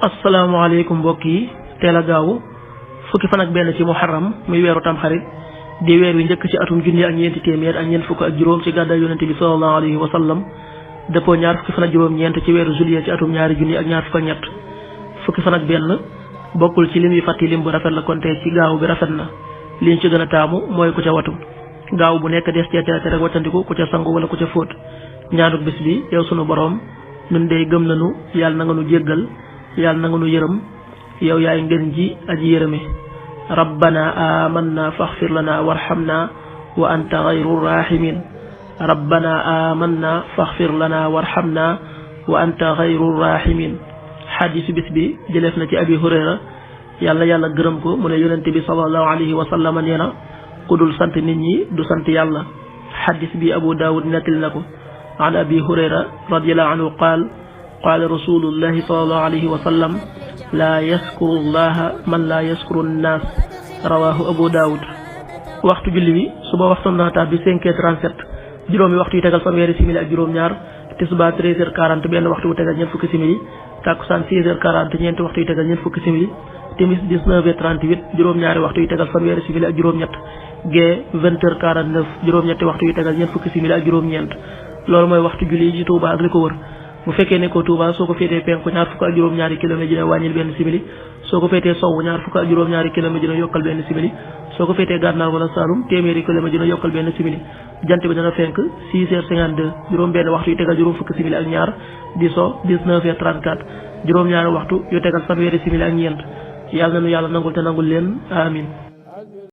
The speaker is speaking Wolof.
asalaamaaleykum mbokk yi teel a gaawu fukki fan ak benn ci muharram muy weeru tamxarit di weer wi njëkk ci atum junni ak ñeenti téeméer ak ñeent fukk ak juróom ci gàddaay yonente bi sallallahu alayhi wa sallam dëppoo ñaar fukki fan ak juróom-ñeent ci weeru juillet ci atum ñaari junni ak ñaar fukk ak ñett fukki fan ak benn bokkul ci lim yi fàtti lim bu rafet la kon tey ci gaaw bi rafet na liñ ci gën a taamu mooy ku ca watu gaaw bu nekk des cee tere rek wattandiku ku ca sangu wala ku ca fóot ñaanuk bis bi yow sunu boroom nun dey gëm nañu yàlla na nga nu jéggal yàlla na nga nu yërëm yow yaay ngeen ji aji yërëme rabbana amanna faghfir lana warhamna wa anta ghayru rahimin rabbana amanna faghfir lana warhamna wa anta ghayru rahimin xadiisu bis bi jëleef na ci abi hurayra yàlla gërëm ko mu ne yonente bi sallallahu alayhi wa sallam nee na ku dul sant nit ñi du sant yàlla xadiis bi abu daawud nettali na ko an abi hurayra radiyallahu anhu qaala rasulullahi sallallahu alayhi wa sallam laa yaskuru llaha man laa yaskuru nnaas rawahu abu daawud waxtu julli bi suba waxtu naata bi 5h37 juróomi waxtu yu tegal fanweeri simili ak juróom-ñaar tisbaar 13h40 benn waxtu bu tegal ñeent fukki simili takkusaan 16h40 ñeenti waxtu yu tegal ñeent fukki simili timis 19h38 juróom-ñaari waxtu yu tegal fanweeri simili ak juróom-ñett gee 20h49 juróom-ñetti waxtu yu tegal ñeent fukki simili ak juróom-ñeent loolu mooy waxtu julli ci Touba ak li ko wër bu fekkee ne ko Touba soo ko féetee penku ñaar fukk ak juróom-ñaari kilomètre dina wàññil benn simili soo ko féetee sowwu ñaar fukk ak juróom-ñaari kilomètre dina yokkal benn simili soo ko féetee gànnaar wala Saalum téeméeri kilomètre dina yokkal benn simili jant bi dana fenk 6h52 juróom benn waxtu yu tegal juróom fukki simili ak ñaar di so 19h34 juróom-ñaari waxtu yu tegal fanweeri simili ak ñeent yàlla na nu yàlla nangul te nangul leen amin